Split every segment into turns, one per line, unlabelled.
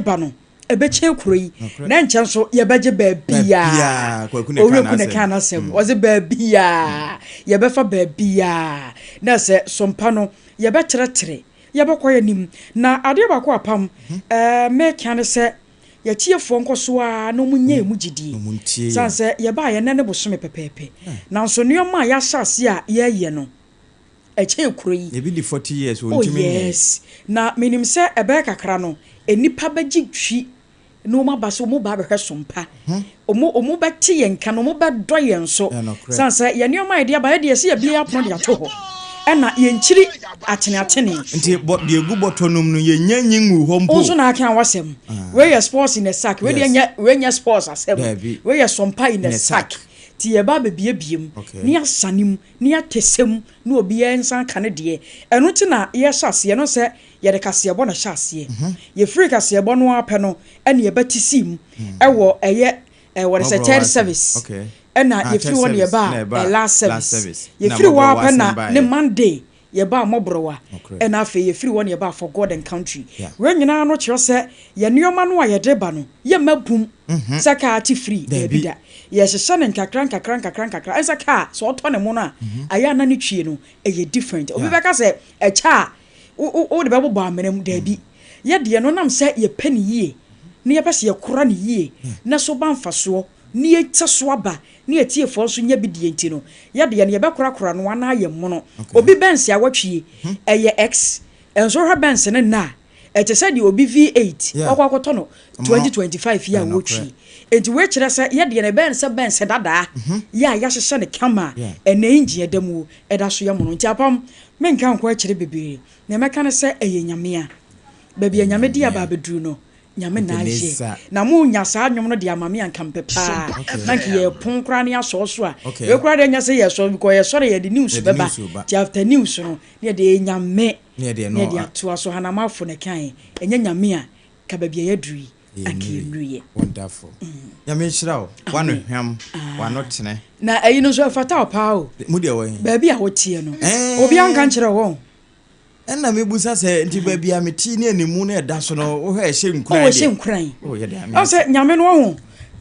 ba no, ɛbɛkyɛn kuro yi, na nkyɛn nso yɛbɛgye baabiaa. Owuraku na ɛka n'asɛm, ɔse baabiaa yɛbɛfa baabiaa, na sɛ sompa no yɛbɛtrɛtrɛ, yɛbɛkɔ yɛn anim. Na adeɛ baako apam ɛɛ mɛka ne sɛ yɛtiefoɔ nkɔ so ara na wɔn nyɛ emu gyidie, san sɛ yɛbaa yɛn nɛ ne bosome pɛpɛɛpɛ, nanso nneɛma a yɛahyɛ ase a yɛreyɛ no ɛkyɛn kuro yi.
Ebi di 40 years.
Oh yes, na menim sɛ ɛbɛyɛ kakra no, nnipa bɛgye twi na wɔn aba so, wɔn ba abɛhwɛ sompa, wɔn bɛte yɛn nka na wɔn bɛdɔ yɛn so, san sɛ yɛn nneɛma a yɛde aba, yɛde yɛsi yɛbie apono de ato hɔ, ɛna yɛn kyiri ateneatene.
Nti bɔ deɛ egu bɔtɔ nom no, yɛnya nyi ngu hɔ mpo.
Nso na aka wasɛm. Wei yɛ sports in a sack. Wei deɛ nyɛ, wei nyɛ sports asɛm. Wei yɛ sompa in a sack. Ti yɛba abɛbiebie mu ne asane mu ne atɛsɛ mu na obiara nsa ka ne deɛ. Ɛno nti na yɛhyɛ aseɛ no sɛ yɛde kaseɛbɔ na ɛhyɛ aseɛ. Yɛfiri kaseɛbɔ no ara pɛ no, ɛne yɛbɛte sii mu ɛwɔ ɛyɛ wɔde sɛ third service, ɛna yɛfiri hɔ ne yɛba a last service. Yɛfiri hɔ ara pɛ na ne Monday yɛba mmɔborɔwa, ɛna afei yɛfiri hɔ ne yɛba for God and country. Wei nyinaa no kyerɛ sɛ yɛ nneɛma no a yɛde ba no, yɛmma bum sɛ kaa te firi baabi da. Yɛhyehyɛ ne nkakra nkakra nkakra nkakra. Ɛnsɛ kaa sɛ ɔtɔ ne mo no a, ayɛ ana ne twie no ɛyɛ different. Obi bɛka sɛ ɛkyɛ a wode bɛbobɔ amena mu. Daabi, yɛdeɛ no nam sɛ yɛpɛ ne yie na yɛpɛ sɛ yɛkora ne yie na so ba mfasoɔ ne yɛkyɛ so aba ne yɛtiefoɔ nso nya bi die nti no, yɛdeɛ no yɛbɛkorakora no ana ayɛ mmono. Obi Benz a watwie ɛyɛ X nso, hwɛ Benz ne nna a ɛte sɛ deɛ obi V8 wakɔ akɔtɔ no 2025 yi a wɔtwie. Nti wei kyerɛ sɛ yɛdeɛ no ɛbɛn sɛ Benz dadaa yɛ a yɛahyehyɛ ne kama a ɛnɛ engine ɛda mu ɛda so yɛ mono. Nti apam menka nkɔ akyire bebree. Nea mɛka ne sɛ ɛyɛ Nyame a baabi a Nyame de aba abɛduru no, Nyame na ayɛ na monya saa nnwom no de ama me. Anka mpɛ paa na nka yɛpon koraa ne asɔɔ so a, wei koraa deɛ nyɛ sɛ yɛsɔ, because yɛsɔre yɛde news bɛba. Nti after news no ne yɛde Nyame ne yɛde atoa so. Hanamafo ne kan ɛnyɛ Nyame a ka baabi a yɛaduru yi anka yɛnnuruyɛ.
Wonderful. Nyame nhyira wo. Wano hwam, wano tene.
Na ɛyi no nso ɛfata wo paa o.
Mu deɛ wɔ he?
Baabi a woteɛ no, obi anka nkyerɛ wɔn.
Ɛna mebusa sɛ nti baabi a mete ne animu no ɛda so no, wohwɛ ɛhyɛ nkuran.
Ɔwɔ hyɛ nkuran. Ɔwɔ sɛ Nyame no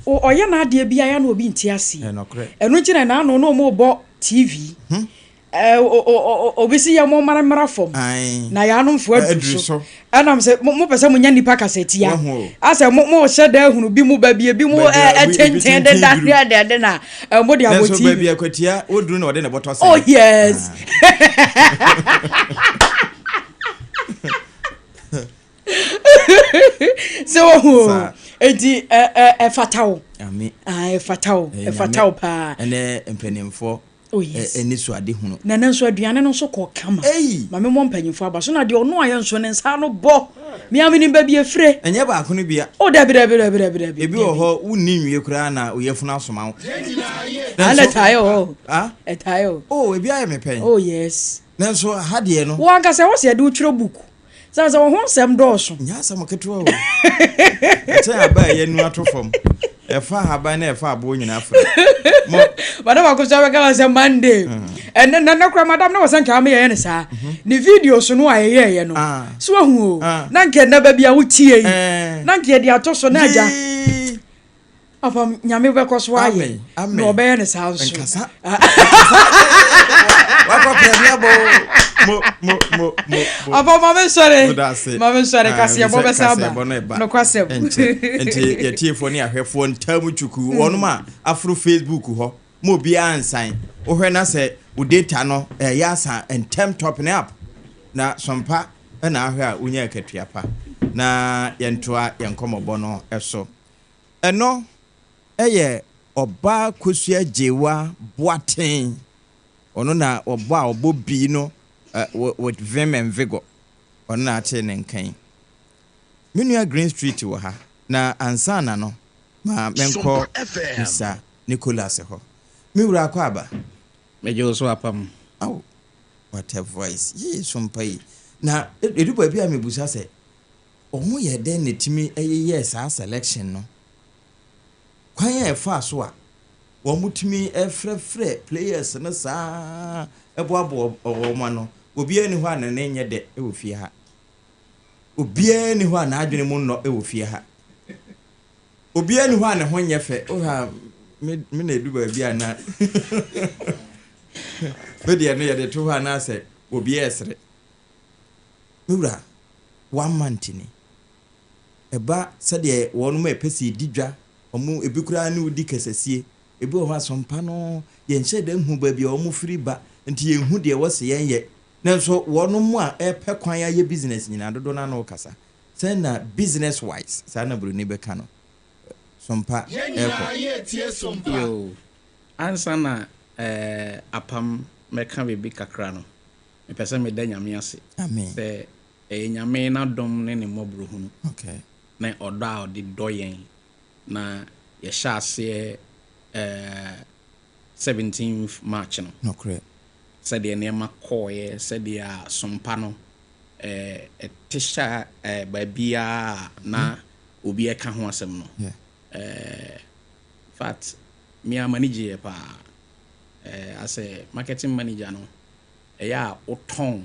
ɔho ɔyɛ n'adeɛ bi ayɛ na obi nte aseɛ. Ɛno nti na n'ano na ɔmo bɔ TV, obi si yɛ mo mmara fam na yɛanomfo aduru so, ɛnam sɛ mopɛ sɛ monya nnipa kasatia asɛ mo hyɛ da ahunu bi mu baabi ebi mu ɛtenten deda deɛdeɛde na mo de abɔ TV.
Baabi akwatia woduru na ɔde ne bɔtɔ sɛn.
Oh yes. Sɛ wɔhu eti ɛfata wo, ɛfata wo, ɛfata wo paa.
Ɛnɛ mpanimfoɔ.
Oh yes.
Ɛni so ade hunu.
Na ne nso aduane no nso kɔ kama. Maame mmɔ mpanyinfo aba so na deɛ ɔno ayɛ nso ne nsa ano bɔ. Mia mi ni baabi efire.
Ɛnyɛ baako no bia.
Oh, dabi dabi dabi dabi dabi.
Ebi wɔ hɔ wunni nwie koraa na oyɛfunu asoma wo.
Ana ɛtaayɛ o. Ɛtaayɛ o.
Oh, ebi ayɛ me pɛn.
Oh yes.
Nanso ha deɛ no.
Wɔn ankasa wɔ sɛ yɛde wotwerɛ book. Sɛ wɔn ho nsɛm dɔɔso.
Nyɛ asɛm ketewa o. Ɛkyɛn aba a yɛnu ato fam. Ɛfa ahaban na ɛfa aboɔ nyinaa fra.
Madam Akoso abɛka wɔ sɛ Monday. Ɛnɛ nana kora madam na wɔsɛ nka ameyɛyɛ ne saa. Ne video so no a yɛyɛɛyɛ no. So ahu o. Na nka ɛnɛ baabi a wotie yi. Na nka yɛde ato so na agya. Apam Nyame bɛkɔ so ayɛ. Na ɔbɛyɛ ne saa nso.
Nkasa. Wakɔ pɛrɛmi abɔ mo mo mo mo.
Apam maame nsɔre. Maame nsɔre, kaseɛ bɔ bɛsa aba. Nokwasɛm.
Nti yɛtiefoɔ ne ahwɛfoɔ ntam twuku wɔnom a aforo Facebook hɔ ma obiara nsan wohwɛ na sɛ wo data no ɛyɛ asa ntɛm, top ne up na sɔmpa ɛna ahwɛ a wonya akatua pa na yɛntoa yɛn nkɔmmɔbɔ no so. Ɛno ɛyɛ ɔbaa Kosua Gyewa Boaten. Ɔno na ɔbɔ a ɔbɔ bii no with vim and vigor. Ɔno na ate ne nkan. Me nua Green Street wɔ ha na ansa na no ma menkɔ Mr Nicholas hɔ. Me wura, akɔ aba.
Megye wo so, apam.
Aw, what a voice! Yee, sompa yi na edu baabi a mebusa sɛ ɔmo yɛ dɛn na etumi ɛyeyɛɛ saa selection no, kwan a ɛfaa so a wɔn tumi frɛfrɛ players no saa ɛboaboa wɔn ano. Obiara ni hɔ a ne ne nyɛ dɛ wɔ fie ha. Obiara nni hɔ a n'adwene mu nnɔ wɔ fie ha. Obiara nni hɔ a ne ho nyɛ fɛ. Wohwɛ a, me, me na edu baabi a na me deɛ no yɛde to hɔ anaasɛ obiara resere. Me wura, one month ni. Ɛba sɛdeɛ wɔnom a ɛpɛ sɛ yɛdi dwa, wɔn, ebi koraa ne wo di kasasie. Ebi wɔ hɔ a, asɔmpa no, yɛnhyɛ da nhu baabi a wɔfiri ba, nti yɛnhu deɛ ɛwɔ sɛ yɛnyɛ. Nanso wɔnom a ɛrepɛ kwan ayɛ business nyinaa, dodoɔ no ara na wɔkasa. Sɛn na business wise, saa na buroni bɛka no, sompa
Yɛn nyinaa
ɛrekɔ?
yɛretie sompa.
Yoo, ansa na eh, Apam mɛka biribi kakra no, mepɛ sɛ meda Nyame ase
Amen.
sɛ ɛyɛ Nyame n'adom ne ne mmɔborɔhunu
Okay.
ne ɔdɔ a ɔde dɔ yɛn na yɛhyɛ aseɛ eh, 17th March no.
Nokorɛ.
Sɛdeɛ nneɛma kɔeɛ, sɛdeɛ sompa no te hyɛ baabiara a na obi reka ho asɛm no. In fact, me ara m'ani gyeeɛ paa. As a marketing manager no, ɛyɛ a wotɔn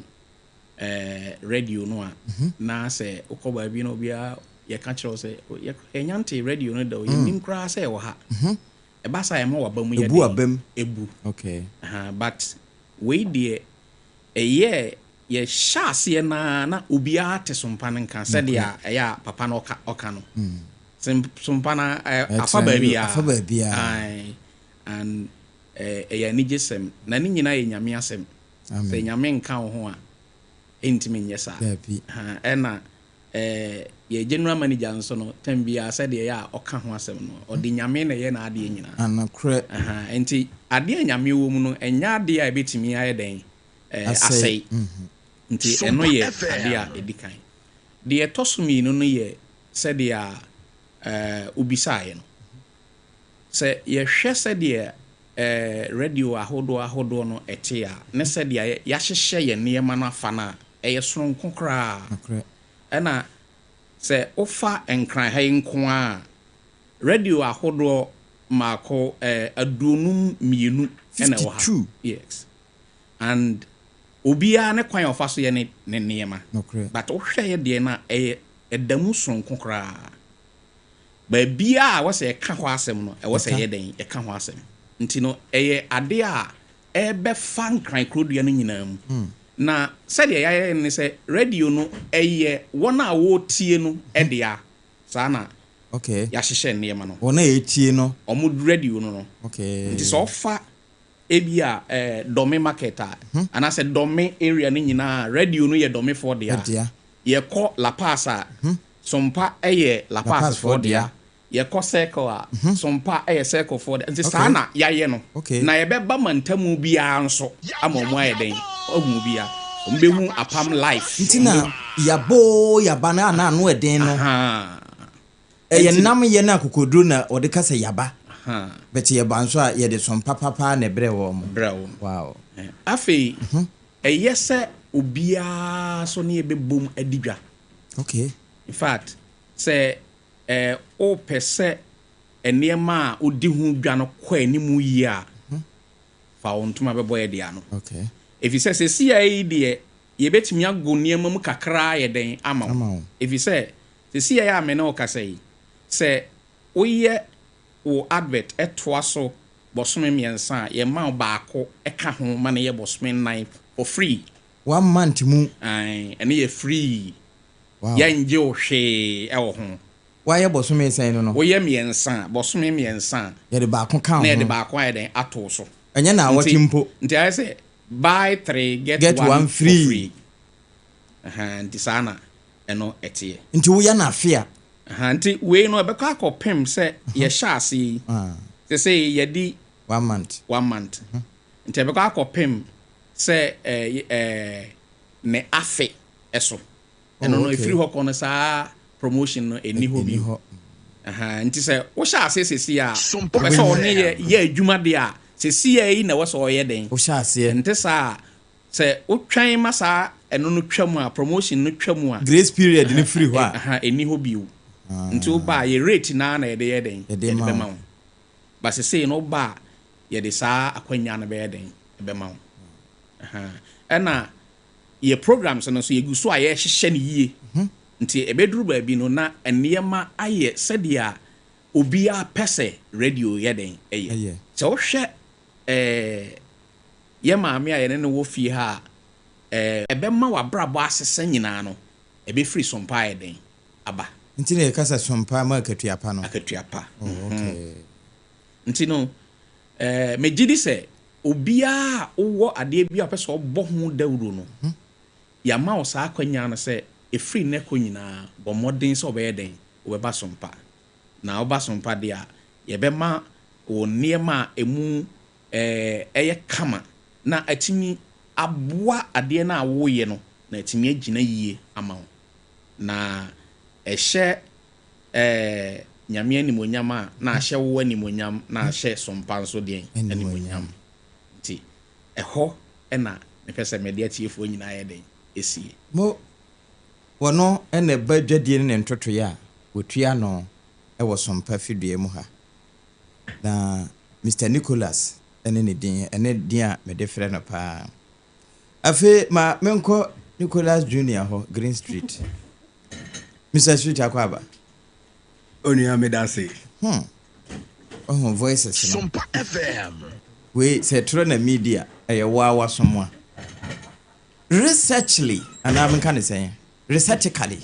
radio no a, na sɛ wokɔ baabi na obiara yɛka kyerɛ wo sɛ, yɛnya ntee radio no da o, yɛnnim koraa sɛ ɛwɔ ha. Ɛba saa a ɛma w'aba mu yɛ
Ebu
den.
abam.
Ebu.
Okay.
Ahaa, but wei deɛ ɛyɛɛ yɛhyɛ aseɛ no ara na obiara te sompa no nka sɛdeɛ ɛyɛ a papa no ɔka ɔka no. Sem sompa no ɛ afa
Ɛtrɛndi
baabiara.
afa baabiara.
Ae, and ɛ ɛyɛ anigyesɛm. Na ne nyinaa yɛ Nyame asɛm. Sɛ
Amen.
Nyame nka wo ho a, ɛntumi nyɛ saa.
Daabi.
Ahaa, ɛna Eh, yɛ general manager nso no, term biara sɛdeɛ ɛyɛ a ɔka ho asɛm no, ɔde Nyame na ɛyɛ n'adeɛ nyinaa.
Anokorɛ.
Ahaa, nti adeɛ a Nyame wɔ mu no, ɛnyɛ adeɛ a ɛbɛtumi ayɛ dɛn? Eh,
Asɛe.
asɛe. Nti ɛno
Sompa
yɛ adeɛ a
FM.
ɛdi kan. Deɛ ɛtɔ so mmienu no yɛ sɛdeɛ a eh, wobisaeɛ no. Sɛ yɛhwɛ sɛdeɛ eh, radio ahodoɔ ahodoɔ no ɛte a, ne sɛdeɛ yɛahyehyɛ yɛn nneɛma no afa no a, ɛyɛ sononko koraa.
Nokorɛ.
Ɛna sɛ wofa Nkran ha yi nko ara a, radio ahodoɔ mmaako eh, 52 na ɛwɔ ha.
52.
Yes. And obiara ne kwan a ɔfa so yɛ ne ne nneɛma.
Nokorɛ.
But wohwɛ yɛ deɛ no a, ɛyɛ ɛda mu sononko koraa. Baabiara a ɛwɔ sɛ yɛka hɔ asɛm no, ɛwɔ sɛ
Yɛka.
yɛyɛ dɛn? Yɛka ho asɛm. Nti no, ɛyɛ adeɛ a ɛrebɛfa Nkran kurodua no nyinaa mu. Na sɛdeɛ yɛayɛ no ne sɛ, radio no, ɛyɛ wɔn a wɔretie no dea. Saa na
Okay.
yɛahyehyɛ nneɛma no.
Wɔn a ɛretie no.
Wɔn radio no no.
Okay.
Nti sɛ ɔfa ebi a eh, Dɔme market a, anaasɛ Dɔme area no nyinaa, radio no yɛ Dɔmefoɔ dea.
Dea.
Yɛkɔ La Paz a, Sompa yɛ La
La
Pazfoɔ
Pazfoɔ
dea.
dea.
Yɛkɔ Circle a, Sompa yɛ Circle foɔ dea. Nti saa na yɛayɛ no. Na yɛbɛba mantamu biara nso ama wɔn ayɛ dɛn? Ahu obiara. Wɔn bɛhu Apam Life.
Nti na yaba oo yaba no a na ano ɛden no. Ɛyɛ
Nti
nam yɛ ne akokoduro na wɔde ka sɛ yaba. But yɛba nso a yɛde sompa papa na ɛbrɛ wɔn.
Brɛ wɔn.
Wow.
Afei ɛyɛ sɛ obiara nso ne yɛbɛbom adi dwa.
Okay.
In fact, sɛ eh, wopɛ sɛ nneɛma a wodi ho dwa no kɔ anim yie a, fa wo ntoma bɛbɔ yɛ de ano.
Okay.
Ɛfiri sɛ seesei yi deɛ yɛbɛtumi ago nneɛma mu kakra ayɛ dɛn ama wo.
Ama wo.
Ɛfiri sɛ seesei a me ne wo kasa yi, sɛ woyɛ wo advert toa so bɔsome mmiɛnsa a, yɛma wo baako ka ho ma no yɛ bɔsome nnan for free.
One month mu.
Ae, ɛno yɛ free.
Wow.
Yɛngye wo hwee wɔ ho.
Woayɛ bɔsome sɛn no no?
Woyɛ mmiɛnsa a, bɔsome mmiɛnsa a.
Yɛde baako ka ho.
Na yɛde baako ayɛ dɛn ato wo so.
Ɛnyɛ naawɔtwe mpo.
Nti ayɛ sɛ buy three get,
Get
one,
one
for
free.
free. Ahaa, nti saa na ɛno ɛteɛ.
Nti woyɛ no afe a.
Ahaa, nti wei no ɛbɛkɔ akɔpem sɛ yɛhyɛ ase yi, sesei yɛadi
One month.
one month. Nti ɛbɛkɔ akɔpem sɛ ɛɛ ɛɛ ne afe so. Ɛno
Oh,
no
okay.
ɛfiri hɔ kɔ no saa promotion no ɛnni hɔ
Ɛnni
bio.
hɔ.
Ahaa, nti sɛ wohyɛ aseɛ sesei a,
Sompa
wopɛ sɛ ɔne yɛ
FM.
yɛ adwuma deɛ a, sesei yi na ɛwɔ sɛ ɔyɛ dɛn?
Wohyɛ aseɛ.
Ɛnte saa a, sɛ wotwɛn ma saa ɛno no twa mu a, promotion no twa mu a,
Grace period no firi hɔ a.
Ahaa, ɛnni hɔ bio. Nti woba a, yɛ rate no ara na yɛde yɛ dɛn?
Yɛde
Yɛde
ma
bɛma
wo.
wo. But sesei no woba a, yɛde saa akwannya no bɛyɛ dɛn? Ɛbɛma wo. Ahaa. Ɛna yɛ programs no nso, yɛgu so a yɛrehyehyɛ no yie. Nti ɛbɛduru baabi no na nneɛma ayɛ sɛdeɛ obiara pɛ sɛ radio yɛ dɛn ɛyɛ. Sɛ wohwɛ yɛ maame a yɛne no wɔ fie ha a, ɛbɛma w'abrabɔ asesa nyinaa no, ɛbɛfiri Sompa ayɛ dɛn aba.
Nti na yɛka sɛ Sompa ma akatua pa no.
Akatua pa.
Oh, okay.
Nti no, megye di sɛ obiara a wowɔ adeɛ bi a wopɛ sɛ ɔbɔ ho dawuro no, yɛama wo saa akwanya no sɛ ɛfiri nnɛ kɔ nyinaa, bɔ mmɔden sɛ wobɛyɛ dɛn, wobɛba Sompa. Na woba Sompa deɛ a, yɛbɛma wo nneɛma a ɛmu ɛyɛ kama na atumi aboa adeɛ no a woyɛ no na atumi agyina yie ama wo. Na ɛhyɛ Nyame animuonyam a, na ahyɛ wo animuonyam, na ahyɛ Sompa nso deɛn? Animuonyam. Nti ɛhɔ na mepɛ sɛ mede atiefoɔ nyinaa yɛ dɛn? Ɛsie.
Mo, wɔno na ɛba dwadie ne ne ntotoeɛ a wɔtua ano wɔ Sompa fidua mu ha. Na Mister Nicholas ne ne din, ɛne din a mede frɛ no paa. Afei ma menkɔ Nicholas Junior hɔ, Green Street. Mister Street akɔ aba.
Onua meda ase.
Wahu voices no.
Sompa FM.
Wei sɛ ɛtorɔ na media ɛyɛ wo ara w'asom a. Researchly anaa menka ne sɛn? Researchically.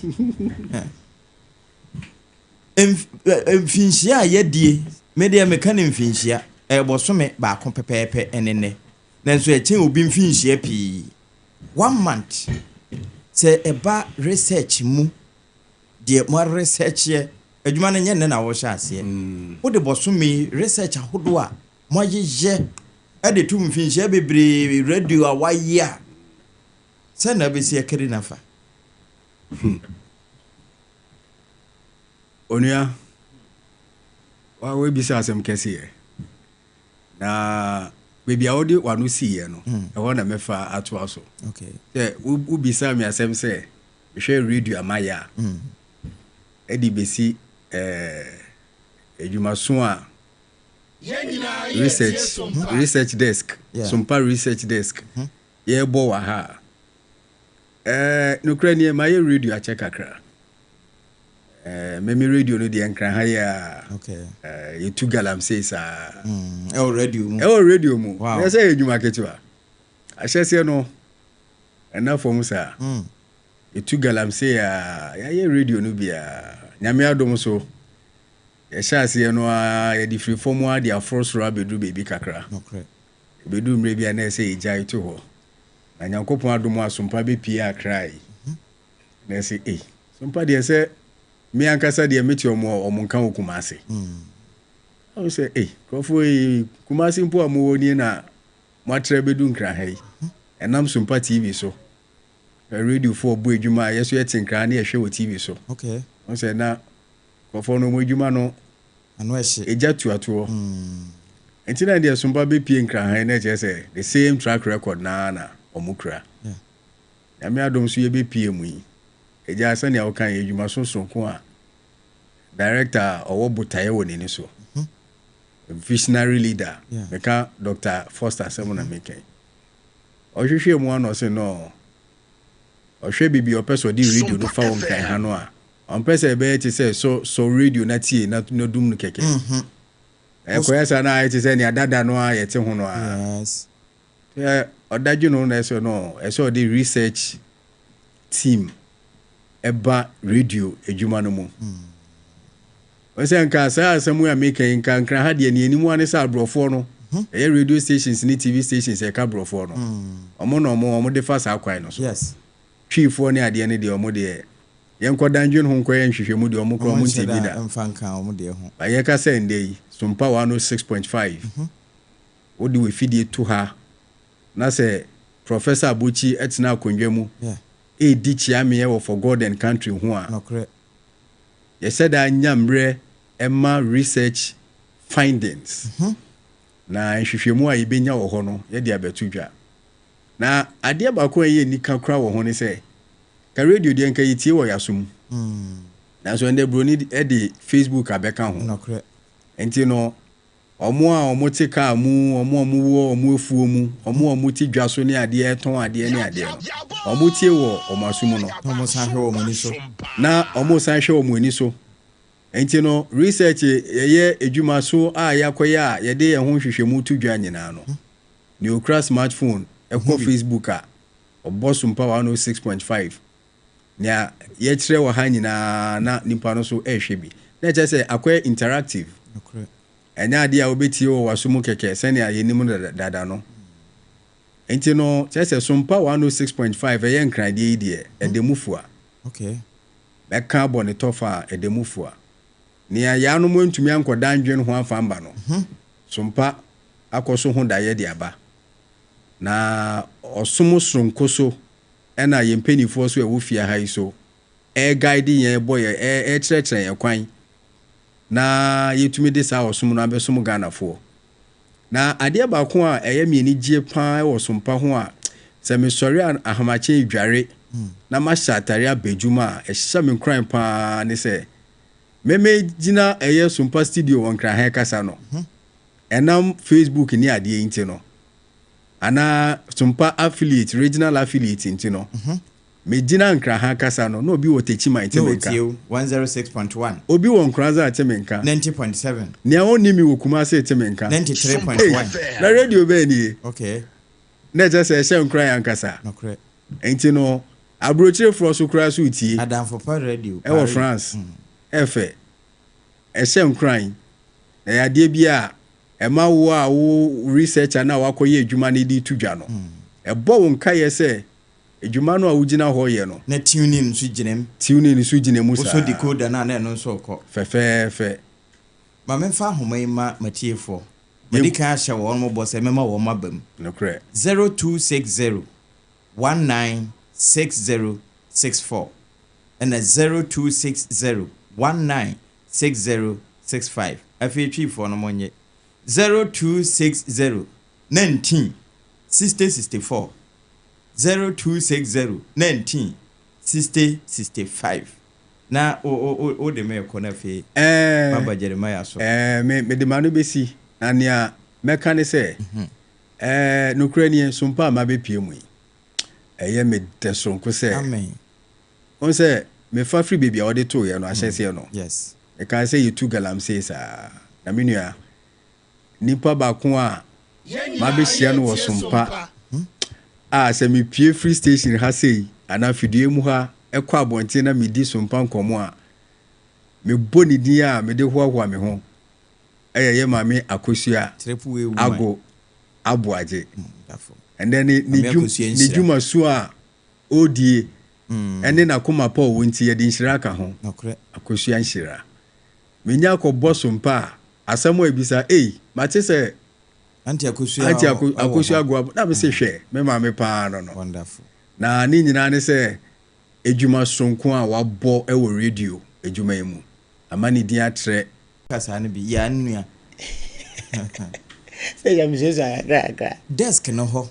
Mfinhyia a yɛadie, me deɛ meka no mfinhyia, ɛyɛ bɔsome baako pɛpɛɛpɛ ɛne nnɛ. Nanso ɛkyɛn obi mfinhyia pii. One month. Sɛ ɛba research mu, deɛ mo aresearcheɛ, adwuma no nyɛ nnɛ na wohyɛ aseɛ. Wode bɔsome yi research ahodoɔ a moayeyɛ de to mfinhyia bebree radio a woayɛ a, sɛn na wobɛsi akari no afa?
Onua, woabisa asɛm kɛseɛ. Na baabi a wode w'ano siiɛ no, ɛhɔ na mɛfa atoa so. Sɛ wobisaa me asɛm sɛ mehwɛ radio a mayɛ a, ɛde bɛsi adwumaso a research, research desk, Sompa research desk, yɛrebɔ wɔ ha a, nokorɛ nie, mayɛ radio akyɛ kakra. Me me radio no deɛ nkran ha yi a.
Okay.
Yɛtu galamsey saa.
Ɛwɔ radio mu.
Ɛwɔ radio mu.
Wow.
Ɛyɛ sɛ yɛ adwuma ketewa. Ahyɛseɛ no ɛna fam saa. Yɛtu galamsey a yɛayɛ radio no biara. Nyame adom so yɛhyɛ aseɛ no a yɛde firi fam a de aforo soro abɛduru baabi kakra.
Nokorɛ.
Ɛbɛduru mmerɛ bi a na ɛsɛ yɛgyae to hɔ. Na Nyankopɔn adom asompa bɛpie Accra yi. Na ɛsɛ ei sompa deɛ sɛ me ankasa deɛ mete ɔmo a ɔmo nka wɔ Kumasi. Ɔmo sɛ ei nkurɔfoɔ yi Kumasi mpo a mowɔ nie na moatrɛ bɛdu Nkran ha yi. Ɛnam Sompa TV so. Radiofoɔ bɔ adwuma a yɛso yɛte Nkran ne yɛhwɛ wɔ TV so.
Okay.
Ɔmo sɛ na nkurɔfoɔ no ɔmo adwuma no
ano ɛhye.
Egya tuatoɔ. Nti na deɛ Sompa bɛpie Nkran ha yi na ɛkyerɛ sɛ the same track record naa na ɔmo kura.
Yeah.
Nyame adom so yɛbɛpie mu yi, agya sɛnea woka yi, adwumaso sononko a director a ɔwɔ botaeɛ wɔ n'ani so, visionary leader, meka Doctor Foster asɛm na meka yi. Ɔhwehwɛ mu ano ɔse no, ɔhwɛ biribi ɔpɛ sɛ ɔde radio no fa wɔ Nkran ha no a, ɔmpɛ sɛ ɛbɛyɛ te sɛ sɔ sɔ radio na tie na na dum no kɛkɛ. Ɛkɔyɛ saa na ayɛ te sɛ nea dada no a yɛte ho no a.
Yes.
Sɛ ɔdadwo no na ɛsɛ no ɛsɛ ɔde research team ɛba radio adwuma no mu. Ɔsɛ nka saa asɛm yi a meka yi nka Nkran ha deɛ nea anim ara ne sɛ aborɔfoɔ no ɛyɛ radio stations ne TV stations ɛka aborɔfoɔ no ɔmo na ɔmo ɔmo de fa saa kwan no so.
Yes.
Twiifoɔ ne adeɛ no deɛ ɔmo deɛ yɛnkɔ dandwen ho nkɔyɛ nhwehwɛmu deɛ ɔmo koraa ɔmo nte bi da.
Ɔmo nhyɛ da mfa nka ɔmo deɛ ho.
Ba yɛka sɛ ndɛ yi Sompa 106.5 Wode w'afidie to ha na sɛ Professor Abotsi tena akonnwa mu redi kyeameɛ wɔ For God and Country ho a, yɛhyɛ da nya mmerɛ ma research findings na nhwehwɛmu a yɛbɛnya wɔ hɔ no yɛde abɛto dwa. Na adeɛ baako a ɛyɛ anika koraa wɔ ho ne sɛ, ka radio deɛ nka yɛtie wɔ yɛn aso mu, nanso ɛnnɛ buroni de Facebook abɛka ho. Nti no, Wɔn a wɔte kaa mu, wɔn a wɔwɔ wɔn afuo mu, wɔn a wɔte dwa so ne adeɛ retɔn adeɛ ne adeɛ no, wɔtie wɔ wɔn aso mu no.
Na wɔsan hwɛ wɔn ani so.
Na wɔsan hwɛ wɔn ani so. Nti no, research yɛyɛ adwuma so a yɛakɔyɛ a yɛde yɛn ho nhwehwɛmu to dwa nyinaa no, nea ɔkura smartphone kɔ Facebook a, ɔbɔ Sumpa 106.5. Nea yɛkyerɛ wɔ ha nyinaa na nipa no nso rehwɛ bi. Na ɛkyerɛ sɛ akɔyɛ interactive. Ɛnyɛ adeɛ a wobɛtie wɔ w'aso mu kɛkɛ sɛnea yɛnim no dada no. Nti no, kyerɛ sɛ Sompa 106.5 ɛyɛ Nkran deɛ yi deɛ, ɛda mu fua. Mɛka abɔ ne tɔfa a, ɛda mu fua. Nea yaanom antumi ankɔda andwen ho amfa amba no, Sompa akɔ so ho daeɛ de aba. Na ɔsom soronko so ɛna yɛn mpaninfoɔ nso a ɛwɔ fie ha yi so ɛreguide yɛn, ɛrebɔ yɛn, ɛrekyerɛkyerɛ yɛn kwan na yɛtumi de saa ɔsom no abɛsom Ghanafoɔ. Na adeɛ baako a ɛyɛ me anigyeɛ pa ara wɔ som pa ho a, sɛ mesɔre a ahamakye redware na mahyɛ atare aba adwuma a, ɛhyɛ me nkuran pa ara ne sɛ, me megyina ɛyɛ Sompa studio wɔ Nkran ha rekasa no, ɛnam Facebook ne adeɛ yi nti no, anaa Sompa affiliate, regional affiliate nti no, megyina Nkraha kasa no, na obi wɔ Techiman te
Na
me nka.
ɔtie wo, 106.1.
Obi wɔ Nkoranza te me nka.
90.7.
Nea ɔnni me wɔ Kumasi te me nka.
93.1.
Ei, na radio bɛn nie?
Okay.
Na ɛkyerɛ sɛ ɛhyɛ nkuran ankasa.
Nokorɛ.
Nti no, aburokyerefoɔ so koraa so retie.
Adamfo pa radio,
Ɛwɔ
Paris.
France. Ɛfɛ. Ɛhyɛ nkuran. Na ɛyɛ adeɛ bi a ɛma wo a wo researcher no a woakɔyɛ adwuma no de reto dwa no, ɛbɔ wo nkaeɛ sɛ adwuma no a wogyina hɔ reyɛ no.
Na tuning nso gyina mu.
Tuning nso gyina mu saa.
Wosɔ decoder no a na ɛno nso rekɔ.
Fɛfɛɛfɛ.
Ma memfa ahoma yi mma m'atiefoɔ. Madi kan ahyɛ wɔn bɔ sɛ mɛma wɔn aba mu.
Nokorɛ.
0260 1960 64 ɛna 0260 19 6065 Afei Twifoɔ no monnye 0260 19 60 64 0260 19 60 65 Na wo wo wo wode me rekɔ na afei
Ɛɛ,
maba Jeremiah so.
ɛɛ, me, mede m'ano bɛsi, na nea mɛka ne sɛ, ɛɛ, nokorɛ nie, sompa a mabɛpue mu yi, ɛyɛ me dɛ soronko sɛ.
Amen.
Wohu sɛ mefa firi baabi a wɔde tooeɛ no ahyɛseɛ no,
Yes.
mekaa sɛ yɛtu galamsey saa. Na me nua, nipa baako a mabɛhyia no wɔ Sompa a sɛ mepue firi station ha sei anaa fidua mu ha kɔ abɔnten na medi Sompa nkɔmmɔ a, mebɔ ne din a mede hoahoa me ho yɛ yɛ maame Akosua
Triple A woman.
Ago Aboagye.
Da fam.
Ɛnnɛ ne, ne
Maame
dwum,
Akosua
ne
nhyira.
dwumasu a ɔredie ɛne n'akoma pa a ɔwɔ nti yɛde nhyira aka ho.
Nokorɛ.
Akosua nhyira. Menya kɔbɔ so mpa a, asɛm a ɛbisa, ei, mate sɛ
Auntie Akosua
Auntie
wɔ hɔ.
Akosua Agoa, na mese hwɛ, me maame paa no no.
Wonderful.
Na ne nyinaa ne sɛ adwuma soronko a wabɔ wɔ radio adwuma yi mu ama ne din atrɛ.
Ka saa no bi, yaa nua.
Sɛ yɛ mesuasua kakra kakra.
Desk no hɔ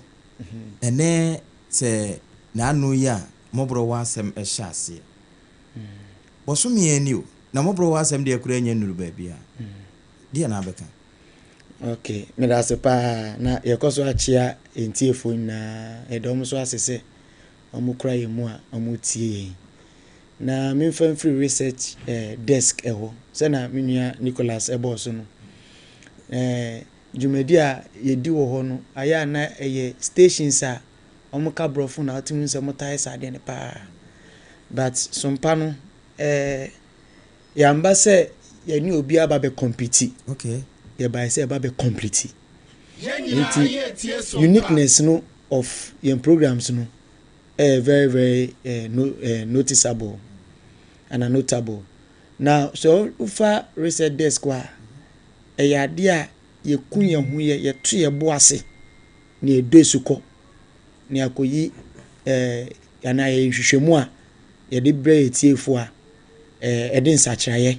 ɛnɛ sɛ n'ano yi a mɔborɔ wɔ asɛm hyɛ aseɛ. Bɔsome ara ni o, na mɔborɔ wɔ asɛm deɛ koraa nnya nnuru baabiara. Deɛ na abɛka?
Ok, meda ase paa. Na yɛkɔ so akyea yɛn tiefoɔ nyinaa. Yɛda wɔn nso ase sɛ wɔkura yɛn mu a wɔtie yɛn. Na memfa mfiri research eh, desk ɛhɔ, sɛna me nua Nicholas ɛbɔɔ so no. Eh, dwumadi a yɛdi wɔ hɔ no, ayɛ a na ɛyɛ stations a wɔka borɔfo na wotumi hu sɛ wɔtaa yɛ saa adeɛ no paa. But sompa no, eh, yɛamba sɛ yɛne obi aba bɛ compete.
Okay.
Yɛbae sɛ yɛba bɛ complete. Nti uniqueness no of yɛn programs no ɛyɛ very very eh, no, eh, noticeable ana notable. Na sɛ wofa research desk hɔ a, ɛyɛ adeɛ a yɛku yɛn ho yɛ, yɛto yɛn bo ase na yɛdɔ asukɔ na yɛakɔyi eh, anaa yɛyɛ nhwehwɛmu a yɛde brɛ yɛn tiefoɔ a eh, ɛde nsakyeraeɛ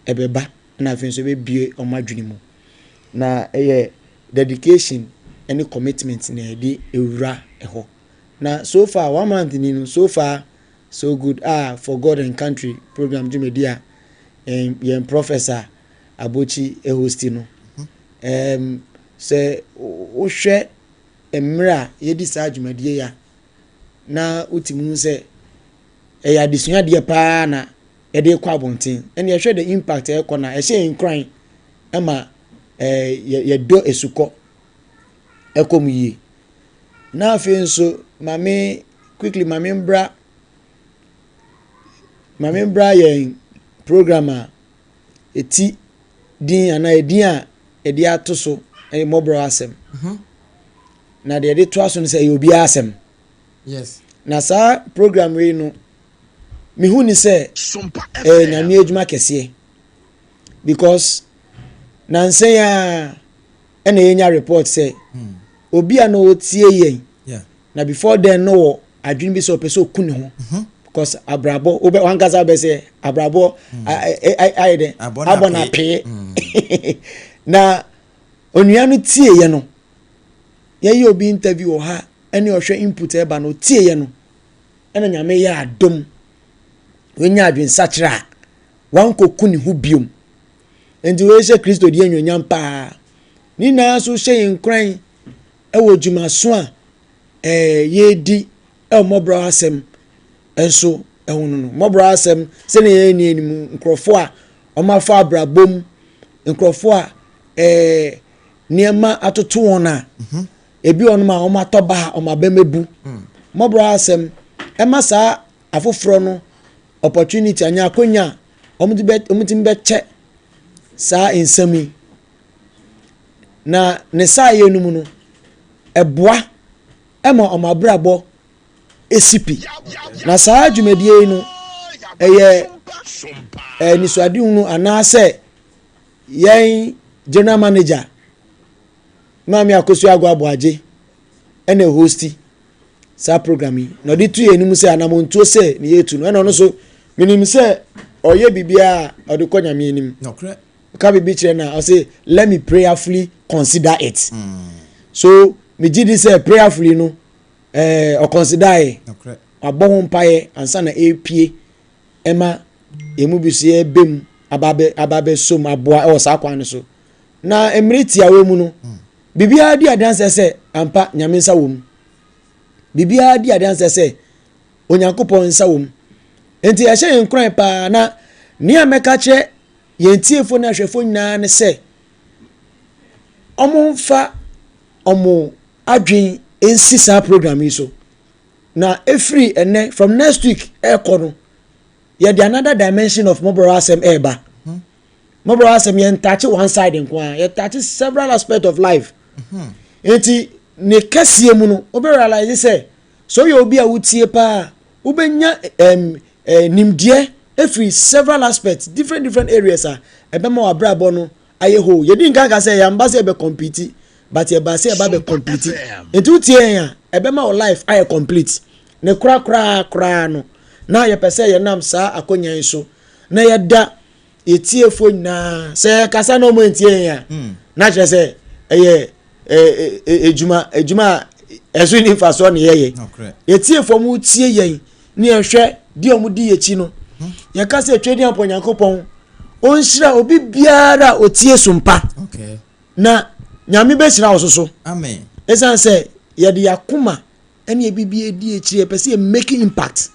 ɛbɛba na afei nso ɛbɛbue wɔn adwene mu. Na ɛyɛ dedication ne commitment na yɛde wura hɔ. Na so far one month ni no so far so good a for God and country program dwumadi a yɛn yɛn professor Abokyi hosti no. Ɛɛm, sɛ wohwɛ mmerɛ a yɛdi saa dwumadie yi a, na wotumi hu sɛ ɛyɛ adesua deɛ paa na yɛde kɔ abɔnten. Ɛne yɛhwɛ the impact a ɛkɔ no a, ɛhyɛ yɛn nkuran ma ɛɛ yɛdɔ asukɔ ɛkɔ mu yie. Na afei nso, ma me quickly ma me mbra ma me mbra yɛn program a ɛti din anaa edin a yɛde ato so ɛyɛ mmɔborɔ asɛm. Mhm. Na deɛ yɛde toa so no sɛ ɛyɛ obiara asɛm.
Yes.
Na saa program wei no mehu ne sɛ ɛyɛ nyame adwuma kɛseɛ because nansa yi ara ɛna yɛnya report sɛ hmm. obi a na ɔtie yɛn na before then no wɔ adwene bi sɛ ɔpɛ sɛ ɔku ne ho mhm. because abrabɔ wobɛ wankasa bɛ sɛ abrabɔ hmm. ayɛ dɛ abɔ no apee hmm. na onua no tie yɛ no yɛyɛ obi interview wɔ ha ɛne ɔhwɛ input ɛba no ɔtie yɛ no ɛna nyame yɛ adom wanya adwensakyerɛ a wankɔku ne ho biom Enti wei hyɛ Kristo di anuonyam paa. Ne nyinaa nso hyɛ yɛn nkuran wɔ dwumaso a ɛɛ yɛredi wɔ mmɔborɔ asɛm nso ho no no. Mmɔborɔ asɛm sɛnea yɛn ni anim nkurɔfoɔ a wɔafa abrabɔ mu, nkurɔfoɔ a ɛɛ nneɛma atoto wɔn a mhm. ebi wɔn a wɔatɔ ba a wɔn abɛm abu. Mm. Mmɔborɔ asɛm ɛma saa afoforɔ no opportunity anaa akonya a wɔde bɛ wɔtumi bɛkyɛ saa nsɛm yi na ne saayɛ no mu no ɛboa ma wɔn abrabɔ si pi na saa dwumadie yi no ɛyɛ anisoadehunu anaasɛ yɛn general manager maame akosua agɔ aboagye ɛna hosti saa program yi na ɔde tu yɛn anim sɛ anamontuo sɛ ne yɛtu no ɛna ɔno nso menim sɛ ɔyɛ biribiara a ɔde kɔ nyame anim ɔka biribi kyerɛ no a ɔse let me prayerfully consider it mm. so megye di sɛ prayerfully no ɛɛ eh, ɔconsider yɛ wabɔ ho mpaeɛ ansa na ɛrepie ɛma emu bi so yɛbɛ mu aba abɛsom aboa ɛwɔ saa kwan no so na mmere tiawa mu no mm. Biribiara di adanseɛ sɛ ampa Nyame nsa wɔ mu. Biribiara di adanseɛ sɛ Onyankopɔn nsa wɔ mu. Enti ɛhyɛ yɛn nkuran paa na nea mɛka kyerɛ yɛn tiefoɔ ne ahwɛfoɔ nyinaa ne sɛ wɔmfa wɔn adwen nsi saa program yi so. Na ɛfiri ɛnɛ from next week ɛrekɔ no yɛde another dimension of mmɔborɔ asɛm ɛreba. Mmɔborɔ asɛm yɛn touch one side nko ara yɛ touch several aspects of life. Mhm. Nti ne kɛseɛ mu no wobɛ realize sɛ sɛ woyɛ obi a wotie paa wobɛnya um, eh, nimdeɛ ɛfiri several aspects different different areas a ɛbɛma w'abrabɔ no ayɛ whole. Yɛdi nka ka sɛ yɛamba sɛ yɛbɛ compete but yɛba sɛ yɛba bɛ complete. Nti wotie yɛn a ɛbɛma wo life ayɛ complete. Ne korakoraa koraa no na yɛpɛ sɛ yɛnam saa akɔnya yi so na yɛda yɛtiefoɔ nyinaa sɛ yɛkasa na ɔmo ntie yɛn a hmm. na kyerɛ sɛ ɛyɛ edwuma edwuma a ɛso ni mfasoɔ na yɛyɛ yɛtiefoɔ mo tie yɛn ne yɛhwɛ deɛ ɔmo di yɛkyi no hmm. yɛka sɛ twɛ di ampɔ nyankopɔn ɔnhyira obi biara a ɔtie sompa na nyame bɛhyira wo soso ɛsiane sɛ yɛde yɛakoma ɛne ebi edi akyire yɛpɛ sɛ yɛ make impact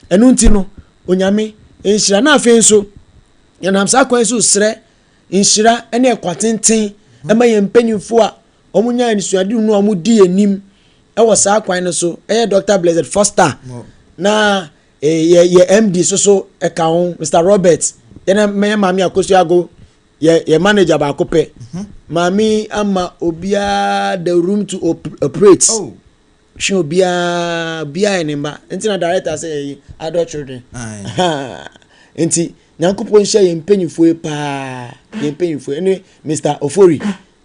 ɛno nti no onyame nhyira na afei nso yɛnam saa kwan so srɛ nhyira ne ɛkwa tenten ɛma yɛn mpanyinfoɔ a wɔn nya anisoade no a wɔn di anim ɛwɔ saa kwan no so ɛyɛ Dr. Blessed Foster na eh, yɛ yɛ MD soso ɛka ho Mr. Robert yɛn yɛ maame Akosua yɛ yɛ manager baako pɛ mhm. maame ama obiara the room to operate oh. hwɛ obiara obiara yɛ ne mba nti na director sɛ yɛ adult children nti nyankopɔn nhyɛ yɛn mpanyinfoɔ yi paa yɛn mpanyinfoɔ yi ne mr ofori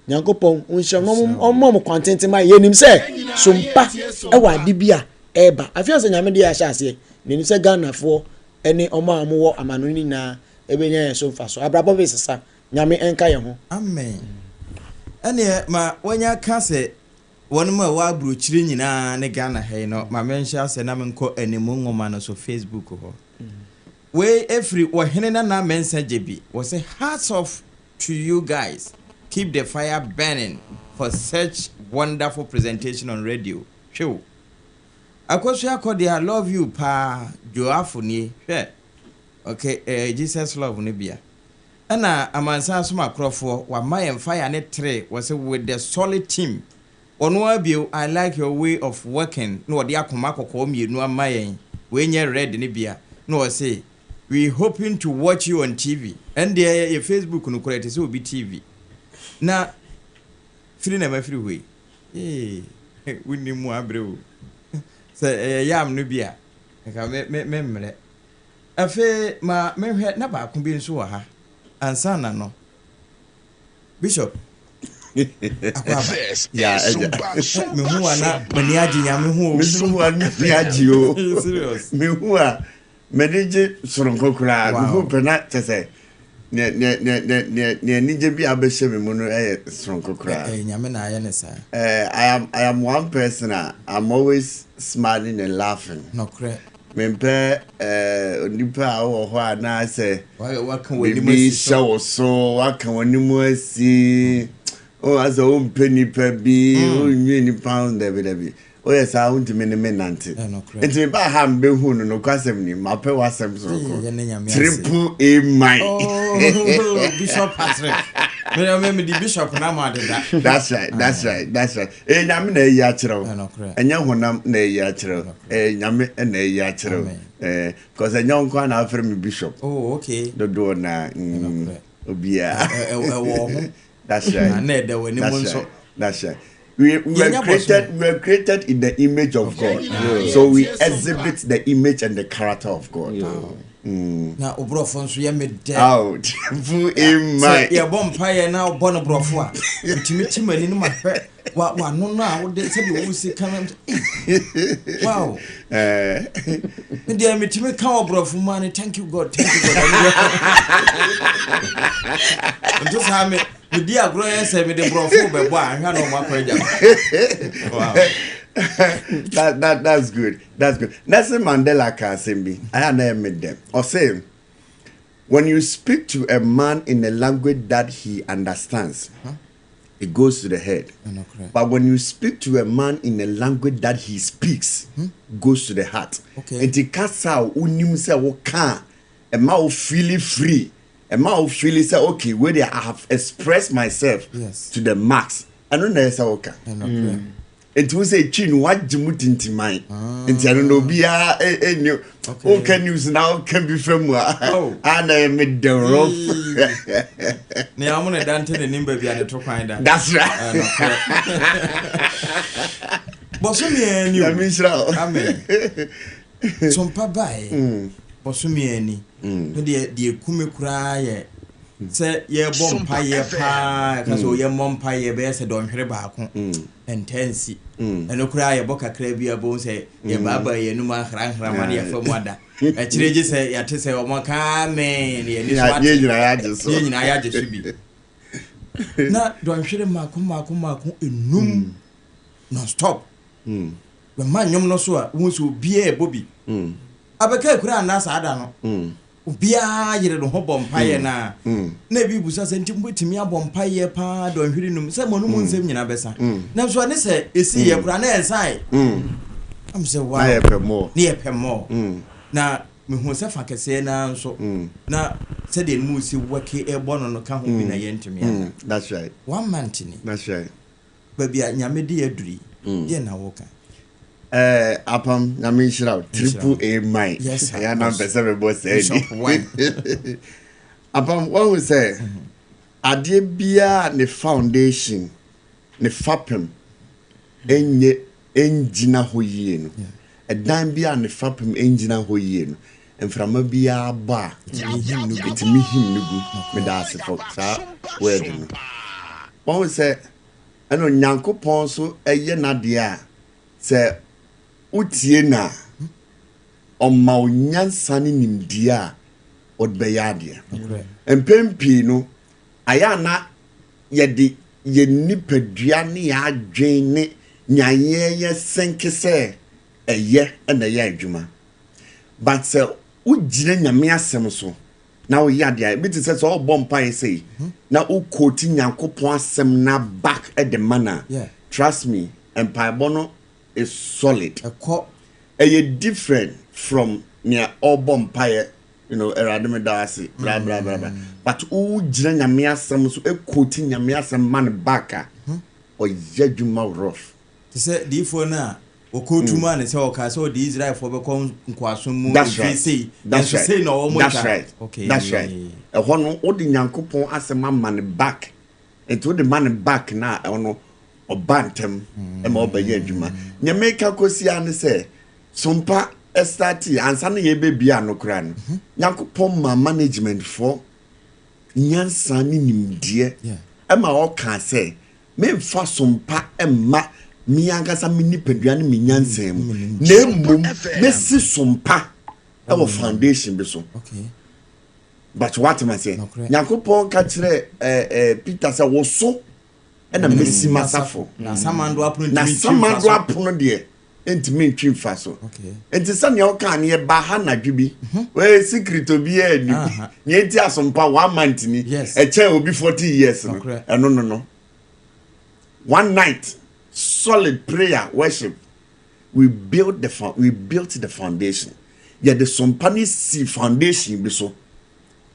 nyankopɔn nhyɛ no ɔmo ɔmo kwan tenten ma yɛnim sɛ sompa ɛwɔ ade bi a ɛɛba afei sɛ nyame de ahyɛ aseɛ n'anim sɛ ghanafoɔ ɛne ɔmo a ɔmo wɔ amano nyinaa Ɛbɛnya yɛn so mfaso. Abrabɔ bɛsesa. Nyame nka yɛn ho.
Amen. Ɛneɛ ma wanya ka sɛ wɔnom a ɛwɔ abrokyire nyinaa ne Ghana ha yi no ma menhyɛ aseɛ na menkɔ animu nwoma no so Facebook hɔ. Wei ɛfiri Ɔhene Nana Mensah Gyebi wɔse hats off to you guys. Keep the fire burning for such wonderful presentation on radio. Hwɛ o. Akosua Kɔdeɛ I love you paa Joafo nie hwɛ ok eh Jesus love no bia. Ɛna amansan asomakorɔfoɔ wama yɛn fire ne tre wɔse with the solid team Ɔno ara bio I like your way of working na ɔde akoma kɔkɔɔ mienu ama yɛn wei nyɛ red no bia na ɔse we hoping to watch you on TV ɛndeɛ yɛ Facebook no koraa ɛte sɛ obi TV na firi na mafiri hɔ yi ee wonni mu abrɛ o sɛ ɛyɛ yam no bi a nka me me me mmerɛ afei ma menhwɛ na baako bi nso wɔ ha ansa na no Bishop Akwaaba.
Yeah, ɛgya.
Mehu wa na m'ani agye nyame ho o.
Mesu hu a m'ani agye o.
Serious.
Mehu a m'ani gye soronko koraa. Mehu pɛ na kyɛ sɛ ne ne ne ne ne ne anigye bi a abɛhyɛ me mu no yɛ soronko koraa.
Ɛɛ nyame na ayɛ ne saa.
Ɛɛ I am I am one person a I'm always smiling and laughing.
Nɔkorɛ.
Mempɛ onipa a wowɔ hɔ a na asɛ biribi hyɛ wo so, waka w'anim asi, asɛ wompɛ nipa bi, wonnwen nipa ho, dabi dabi. Woyɛ saa wontumi ne me nante. Nti mebaa ha mebɛhu no, nokwasɛm ni, mapɛ w'asɛm soronko. Triple A mine.
Oh, Bishop Patrick. Me me di Bishop na ma deda.
That's right, that's right, that's right. Ɛyɛ Nyame na ayi akyerɛ wo. Ɛnyɛ honam na ayi akyerɛ wo. Ɛyɛ Nyame na ayi akyerɛ wo. Eh, because ɛnyɛ wo nko na afrɛ me bishop.
Oh, okay.
Dodoɔ na mm, obiara.
Ɛwɔ ho.
That's right.
Na ɛda w'anim nso.
That's right. We were created we were created in the image of God. Yeah. So we exhibit the image and the character of God. Yeah.
Mm. Na oborɔfo nso yɛ me dɛ.
Aw, fu ema.
Sɛ yɛbɔ mpaeɛ na ɔbɔ no borɔfo a, metumi te m'ani no mahwɛ wa w'ano no a wode sɛdeɛ wosi ka no wow.
Eh.
Me deɛ metumi ka wɔ borɔfo mu a ne thank you God, thank you God. Nto saa me medi agorɔ yɛ sɛ mede borɔfo bɛbɔ a nhwɛ na ɔmo akɔ agya. Wow.
That's good. That's good. Nelson Mandela ka asɛm bi, ayɛ a na ɛyɛ me dɛ. Ɔse, when you speak to a man in a language that he understands, it goes to the head. But when you speak to a man in a language that he speaks, goes to the heart. Nti kasa a wonim sɛ woka a, ɛma wo feeli free. Ɛma wo feeli sɛ okay, wei deɛ I have expressed myself to the max. Ɛno na ɛyɛ sɛ woka. Nti wo sɛ twi no wagye mu tintiman nti ɛno na obiara ɛni woka news na woka bi fa mu a oh. a na ɛyɛ me dɛrɔ.
Nea wɔn na dante n'anim baabi a ne to kwan da.
That's right.
Bɔsome ani o.
Nyame nhyira o.
Amen. Sompa bae. Mm. Bɔsome ani. Mm. Me deɛ deɛ kume koraa yɛ sɛ yɛbɔ mpaeɛ paa ɛka sɛ mm. yɛmmɔ mpaeɛ bɛyɛ sɛ dɔnhwere baako ɛntaa nsi. Ɛno koraa yɛbɔ kakra bi a bohu sɛ yɛbaabaa yɛn anum ahranhra ma ne yɛfa mu ada. Akyire gye sɛ yɛate sɛ wɔn aka amen yɛn ani so ate.
Yɛn nyinaa yɛagye so.
Yɛn nyinaa yɛagye so bi. Na dɔnhwere mmaako mmaako mmaako enum non stop. Bɛma nnwom no so a wohu sɛ obiara ɛbɔ bi. Abɛka akura anna saa da no. Obiara yere ne ho bɔ mpaeɛ no a, na ebi bisa sɛ, nti mobɛtumi abɔ mpaeɛ paa dɔnhwere num sɛ mo ano mu nsɛm nyinaa bɛsa? Nanso ɛne sɛ ɛsiiɛ koraa na ɛnsae. Am sɛ wow,
na yɛpɛ more.
Na yɛpɛ more. Na mehu sɛ fa kɛseɛ no ara nso, na sɛdeɛ no mu si wɔke ɛbɔ no no ka ho bi na yɛntumi anna.
That's right.
One month ni.
That's right.
Baabi a Nyame de aduru yi, deɛ na woka?
Eh, Apam, Nyame nhyira wo. Triple A mine.
Yes, sir.
Ɛyɛ na mpɛ sɛ mebɔ saa
Bishop one.
Apam, wahu sɛ adeɛ biara ne foundation, ne fapem ɛnyɛ ɛngyina hɔ yie no. Ɛdan biara ne fapem ɛngyina hɔ yie no, mframa biara bɔ a, ɛtumi him no gu. Meda ase for saa word no. Wahu sɛ Ɛna Onyankopɔn nso yɛ n'adeɛ a, sɛ wotie no a, ɔma wo nyansa ne nimdeɛ a wode bɛyɛ adeɛ. Mpɛn pii no, ayɛ a na yɛde yɛn nipadua ne yɛn adwene ne nea yɛyɛ sɛnke sɛ ɛyɛ na ɛyɛ adwuma. But sɛ wogyina Nyame asɛm so.
Na woyɛ adeɛ a, ebi te sɛ sɛ ɔrebɔ mpaeɛ sei na wo quote Nyankopɔn asɛm na back de ma no a, trust me, mpaebɔ no is solid.
Ɛkɔ.
Ɛyɛ different from nea ɔrebɔ mpaeɛ, you know, Awurade meda wo ase, bla bla bla bla. But wogyina Nyame asɛm so quote Nyame asɛm ma no back a, ɔyɛ adwuma rough.
Te sɛ diyifoɔ no a wɔkootu maa no sɛ ɔkaa sɛ ɔde Israelfoɔ bɛkɔ nkoasom mu
That's
mfie
right.
sei,
That's
nanso
right.
sei na wɔn
That's
atwa.
right.
Okay.
That's right. Ɛhɔ no, wode Nyankopɔn asɛm ama no back. Nti wode ma no back no a, ɛhɔ no, ɔba ntɛm ma ɔbɛyɛ adwuma. Nea meka kɔsi ara ne sɛ, Sompa startee, ansa na yɛrebɛbue ano koraa no, Nyankopɔn maa managementfoɔ nyansa ne nimdeɛ ma ɔkaa sɛ, Meremfa som pa mma me ankasa me nipadua ne me nyansa mu, na mmom mɛsi som pa wɔ foundation bi so. But wate ma sɛ, Nyankopɔn ka kyerɛ eh, eh, Peter sɛ, wo so ɛna mɛsi m'asafo.
Na samando apono
Na
ntumi ntwi mfa
samando
so.
apono deɛ ntumi ntwi mfa so. Nti sɛnea ɔkaa no yɛbaa ha anadwo bi. Wei secret obiara nnim. Nea enti asompa one month ni. Ɛkyɛn obi 40 years no. Ɛno no no. One night solid prayer worship. We built the we built the foundation. Yɛde sompa no si foundation bi so.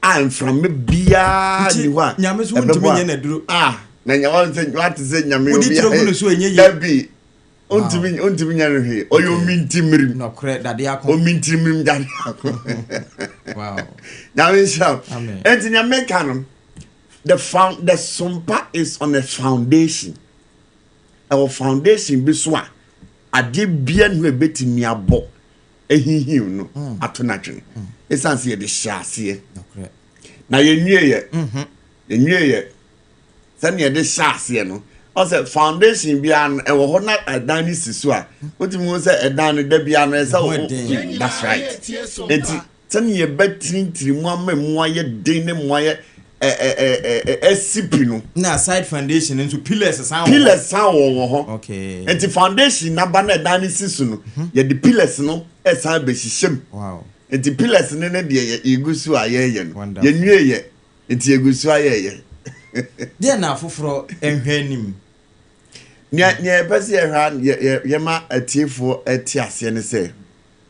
A mframa biara ni hɔ a.
Nyame so wontumi nyɛ n'aduro.
Ah, na nyame sɛ wate sɛ nyame
obi. Wodi tiri gu no so ɛnyɛ yie.
Dabi. Ontumi ontumi nyɛ no hwee. Ɔyɛ omintimmirim.
Nɔkorɛ dade ako.
Omintimmirim dade ako.
Wow.
Nyame nhyira.
Amen.
Enti nea meka no, the found the sompa is on a foundation. Ɛwɔ foundation bi so a adeɛ bia no ebetumi abɔ ehinhim no hmm. ato n'adwene. Hmm. Esan sɛ yɛde hyɛ aseɛ.
Nɔkorɛ.
Na yɛnwie yɛ.
Mhm.
Yɛnwie yɛ. Sɛnea yɛde hyɛ aseɛ no, ɔsɛ foundation biara no ɛwɔ hɔ na ɛdan no si so a, wotumi hu sɛ ɛdan no da biara no ɛsɛ wo. That's right. Eti sɛnea yɛbɛtirintiri mu ama mu ayɛ den ne mu ayɛ ɛsi pi no.
Na side foundation nso pillars san wɔ hɔ.
Pillars san wɔ wɔ hɔ.
Okay.
Eti foundation naba na ɛdan no si so no, yɛde pillars no ɛsan bɛhyehyɛ mu.
Wow.
Eti pillars no ne deɛ yɛgu so a yɛreyɛ no. Yɛnwie yɛ. Nti yɛgu so ayɛ yɛ.
Deɛ na afoforɔ nhwɛ anim?
Nea nea yɛpɛ sɛ yɛhwɛ a yɛ yɛ yɛma atiefoɔ te aseɛ ne sɛ,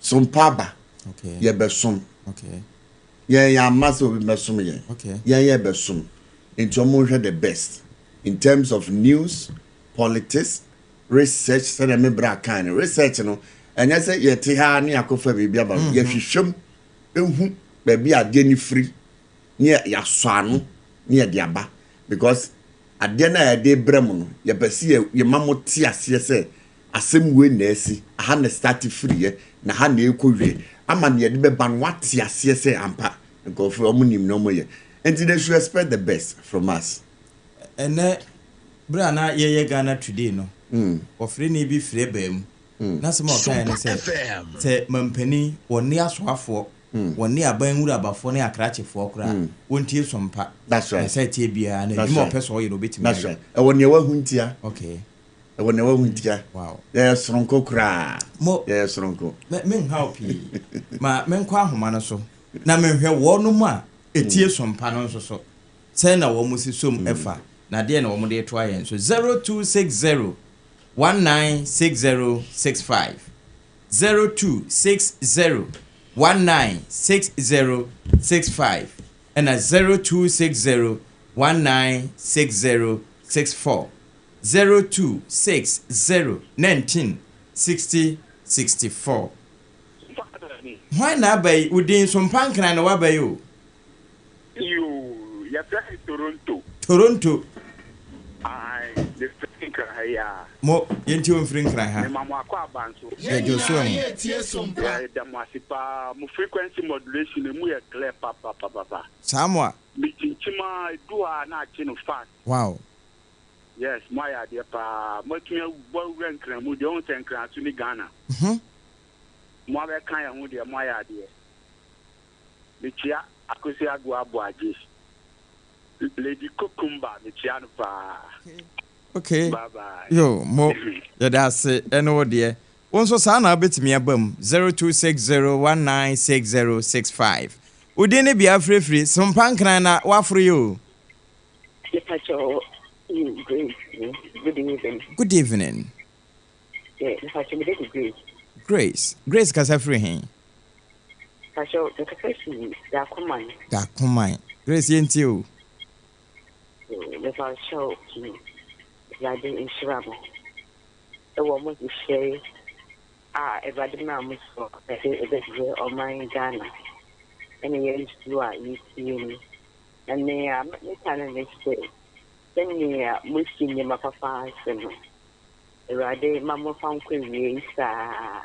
sompa aba,
Okay.
yɛbɛsom.
Okay.
Yɛn yɛamma sɛ obi mmɛsom yɛn.
Okay.
Yɛn yɛbɛsom. Nti wɔn nhwɛ the best in terms of news, politics, research sɛdeɛ me bra kan no research no ɛnyɛ sɛ yɛte ha ne yɛakɔfa biribi aba mm -hmm. yɛhwehwɛm ehu baabi a adeɛ no firi ne yɛasɔ ano ne yɛde aba because adeɛ no a yɛde brɛ mo no yɛpɛ sɛ yɛ yɛma mo te aseɛ sɛ asɛm wei na asi aha na start firiɛ na ha na ɛkɔ wie ama ne yɛde bɛba no wate aseɛ sɛ ampa nkurɔfoɔ wɔn nim na wɔn yɛ nti they should expect the best from us.
Ɛnɛ berɛ a na yɛyɛ Ghana Today no, ɔfrɛni bi frɛ baa mu. N'asɛm a ɔkaeɛ ne sɛ, sɛ mampanin, wɔne asoafoɔ Wɔne aban nwurabafoɔ ne akrakyefoɔ koraa, wɔntie som pa.
That's right.
Na sɛ ɛteɛ biara no,
That's
adwuma a
right.
ɔpɛ sɛ ɔyɛ no, ɔbɛtumi
That's
ayɛ.
right. Ɛwɔ nea wahu ntia.
Okay.
Ɛwɔ nea wahu ntia.
Wow.
Yɛyɛ soronko koraa.
Mo,
Yɛyɛ soronko.
me, menha wo pii. Ma menkɔ ahoma no so na menhwɛ wɔnom a ɛtie som pa no nso so. Sɛn na wɔn si som fa, na deɛn na wɔn de retoa yɛn so. 0260 196065. 0260 1960 65 ɛna 0260 1960 64 0260 19 60 64. Hwan na aba yi? Wo din so mpa nkran na waba yi o.
Yoo, yɛfrɛ me Toronto.
Toronto.
Ae, mefiri Nkran ha yi ara.
Mo, yɛntie wo mfiri Nkran ha.
Mema mo akwaaba nso.
Yɛgye wo so ahu.
Yɛda mo ase paa. Mo frequency modulation no, emu yɛ clear papapapapa.
Saa mo a.
Me kyinkyim ara, edu hɔ a na akye no fast.
Wow.
Yes, mo ayɛ adeɛ paa. Moatumi abɔ awura Nkran mu deɛ, wohu sɛ Nkran so ne Ghana. Mo abɛka yɛn ho deɛ, moayɛ adeɛ. Mekyia Akosua Agoa Aboagye. Lady Cucumber mekyia no paa.
Okay.
Bye bye.
Yo, mo, yɛda ase ɛne wo deɛ. Wo nso saa na wobɛtumi aba mu 0260196065. Wo din ne bea frɛfiri, Sompa Nkran na woaforo yi o.
Mepakyɛw Grace, good evening.
Good evening.
Yeah, mepakyɛw mede de Grace.
Grace, Grace kasa firi he?
Mepakyɛw mekasa firi Dakoman.
Dakoman. Grace yɛntie o.
Mepakyɛw Awurade nhyira mo ɛwɔ mo nhyehyɛe a Awurade maa mo so ɛde ɛbɛbrɛ ɔman Ghana ɛne yɛn nsuo a yɛsie no. Na nea meka no ne sɛ, sɛnea moasi nneɛma papa ase no, Awurade ma momfa nkɔ awiei saa.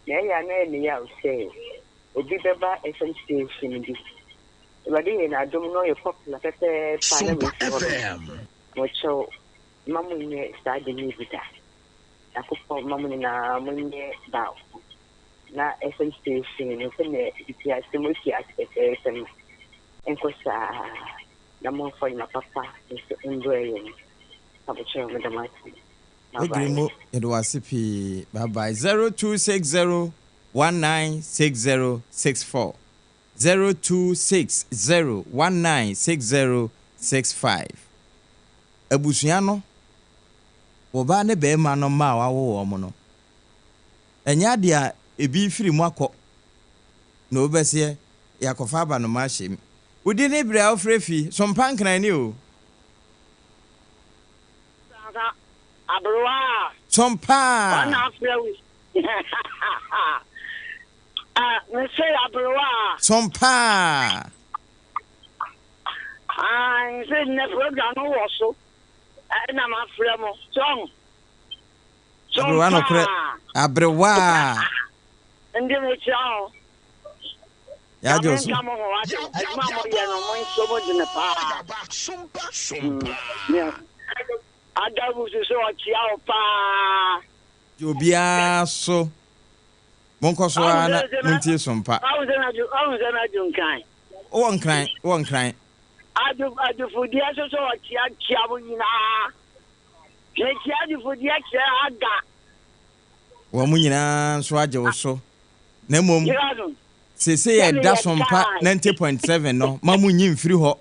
Na ɛyɛ a na ɛyɛ me yaw sɛ obi bɛba FM station bi. Awurade yɛ n'adom na ɔyɛ popular pɛpɛɛpɛ a na
Sompa
wafi hɔ nom.
FM.
Mokyɛw, mma monnyɛ saa ade no bi da. Nyankopɔn mma mo nyinaa monyɛ baako. Na FM station no, sɛnea mfitiase moasi ase pɛpɛɛpɛ no, ɛnkɔ saa na momfa nnwuma papa nso mbrɛ yɛn. Abokyerɛ meda mo ase. Bye
Ɛduru
bye.
mu yɛde wo ase pii bye bye 0260 196064 0260 196065 Abusua no wɔbaa ne barima no mma a wawo wɔn no ɛnyɛ adeɛ a ebi firi mu akɔ na wobɛseɛ yɛakɔfa abanoma ahyɛ mu. Wo din ne berɛ a wofrɛ fi, Sompa Nkran ni o.
Anka aberewa a.
Sompa!
Ɔna afrɛ wo. Ah, mese aberewa a.
Sompa!
Ah, nse nnɛ program no wɔ so. Ɛna mafrɛ mo. So ɔho.
Aberewa nokorɛ. Aberewa.
Ndi mekyia ho.
Yɛagye
Nyame
so.
nka mo ho wate. Adwuma a moyɛ no monhyɛ mu dene paa. Adabu so sɛ ɔkyea wo paa.
Gye obiara so. Monkɔ so ara na montie sompa.
Wahu sɛ m'adwo nkran.
Wowɔ nkran, wowɔ nkran.
Adwofodeɛ nso sɛ ɔkyea kyea mo nyinaa. Mekyea adwofodeɛ kyerɛ Aga.
Wɔn nyinaa nso agye wo so. Na mmom, seesei a ɛda Sompa 90.7 no, ma monyi mfiri hɔ.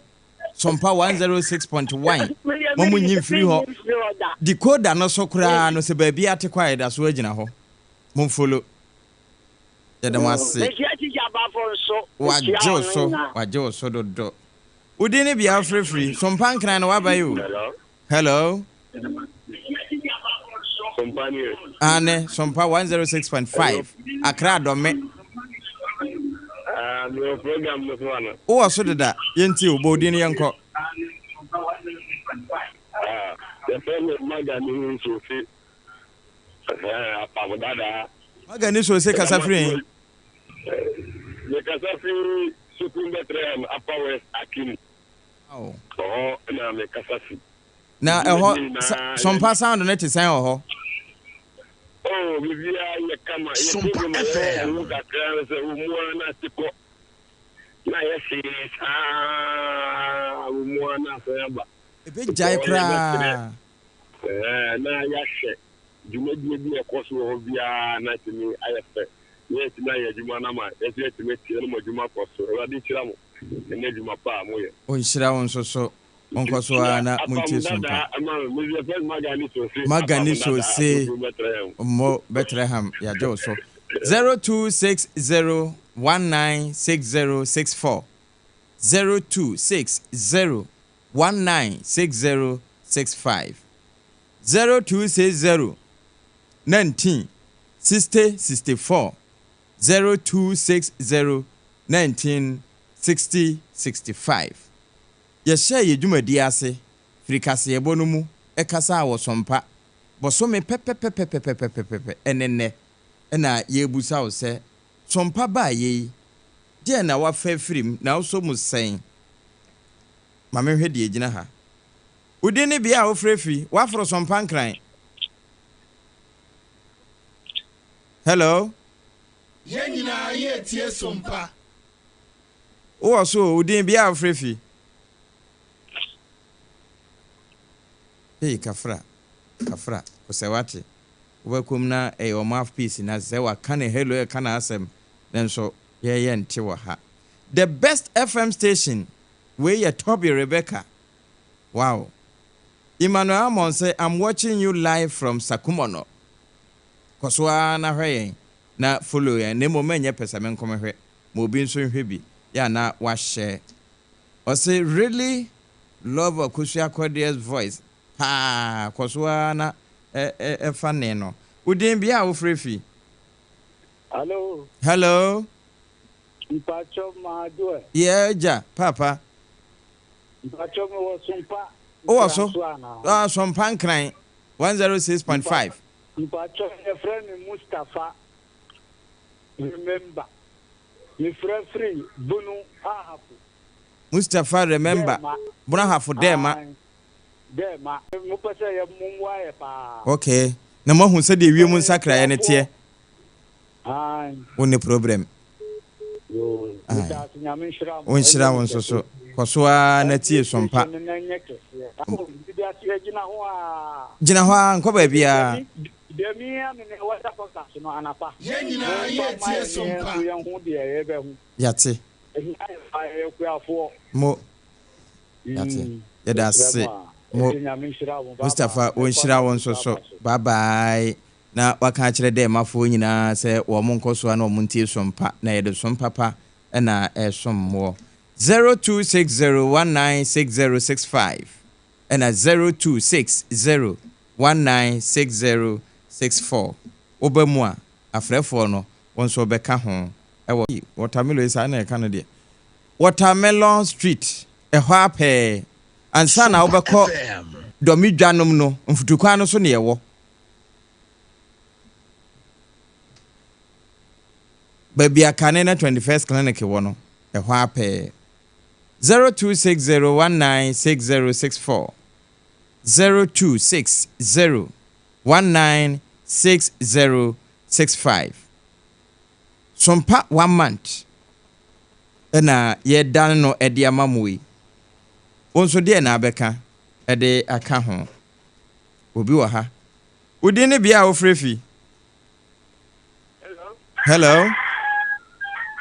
Sompa 106.1, ma monyi mfiri hɔ. Decoder no so koraa no, sɛ baabi ate kɔ a, ɛda so agyina hɔ. Momfolo. Yɛda mo ase. Wagye wo so, wagye wo so dodo. Wo din ne bea wofrɛfiri? Sompa Nkran no waba yi o. Hello.
Sompa nie.
Ane, Sompa 106.5, Accra Dɔme.
Ah, mewɔ program no so ana?
Wowɔ so deda, yɛntie wo, bɔ wo din no yɛnkɔ.
Ah, yɛfrɛ me Maga ne Nsuose, Apam Dadaa.
Maga ne Nsuose kasa firi he?
Mekasa firi Sukum Bethlehem, Upper West Akim. Ɛhɔ na mekasa fi.
Na ɛhɔ Sompa sound no te sɛn wɔ hɔ?
Oh, biribiara yɛ kama. Yɛ program a yɛwɔ ho kakra no sɛ wɔ mu ara na ate kɔ. Na yɛ hwee saa wɔ mu ara na asan aba.
Ebegyae koraa.
Ɛɛ na yɛahwɛ dwumadie bi a ɛkɔ so wɔ hɔ biara na atumi ayɛ fɛ. Na yɛatumi ayɛ adwuma no ama yɛn nso yɛatumi atie na mo adwuma akɔ so. Awurade nhyira mo ne adwuma pa a moyɛ.
Ɔnhyira wo nso so. Monkɔ so ara na montie sompa. Magani Sose Mo Bethlehem yɛagye wo so. 0260 196064 0260 196065 0260 19 60 64 0260 19 60 65 Yɛhyɛɛ yɛn dwumadie ase firi kaseɛbɔ no mu kasaa wɔ Sompa bosome pɛpɛpɛpɛpɛpɛpɛ ɛne nnɛ na yɛrebusa wo sɛ Sompa baeɛ yi deɛn na woafa afiri mu na wosɔ mu sɛn? Ma menhwɛ deɛ ɛgyina ha. Wo din ne bea a wofrɛ firi, woaforo Sompa Nkran. Hello.
Yɛn nyinaa yɛretie Sompa.
Wowɔ so o, wo din, bea a wofrɛ fi. Hey Kafra, Kafra, kosɛ wate. Wobɛkɔ mu na ɛyɛ wɔ mouth piece no ase sɛ waka ne hello ɛka n'asɛm nanso yɛn yɛnte wɔ ha. The best FM station wei yɛ Toby Rebecca wow Emmanuel Ammon se I'm watching you live from Sakumono kɔ so ara na hwɛ yɛn na follow yɛn na mmom ɛnyɛ pɛsɛmenkomehwɛ ma obi nso nhwɛ bi yɛ a na wahyɛ Ɔse really love Akosua Kɔdeɛ's voice paa kɔ so ara na fa nne no. Wo din bea a wofrɛ fi?
Hello.
Hello.
Mpakyɛw Mahado ɛ.
Yeah agya, paapa.
Mpakyɛw me wɔ Sompa
Wowɔ so? Ah, Sompa Nkran, 106.5.
Mpakyɛw yɛfrɛ me Mustapha Remember. Me frɛ firi Bunu Ahafo.
Mustapha Remember, Bunu Ahafo Dɛɛma.
Ae, Dɛɛma. Mo pɛ sɛ yɛ mo mmoa yɛ paa.
Okay, na moahu sɛdeɛ wiem nsakraeɛ no teɛ. Wo nni problem.
Ae.
Wo nhyira wo nso so. Kɔ so ara na tie som pa. Gyina hɔ ara, nkɔ baabiara. Yɛate. Mo. Yɛate. Yɛda ase. Mo. Mustapha, wo nhyira wo nso so. Bye bye. Na waka akyerɛ Dɛɛmafoɔ nyinaa sɛ wɔn nkɔ so ara na wɔn ntie som pa, na yɛde som papa na ɛresom moɔ. 0260196065 ɛna 0260196064. Woba mu a, afrɛfoɔ no, wo nso wobɛka ho wɔ. Watermelon yi saa na yɛka no deɛ. Watermelon Street, ɛhɔ ara pɛɛ. Ansa na wobɛkɔ Dɔme dwa nom no, mfutukwan no so na yɛwɔ. Baabi a kane na 21st Clinic wɔ no, ɛhɔ ara pɛɛ. 0260196064, 0260196065. Sompa one month na yɛredane no de ama mo yi. Wo nso deɛ na abɛka de aka ho? Obi wɔ ha. Wo din ne bea a wofrɛ fi? Hello.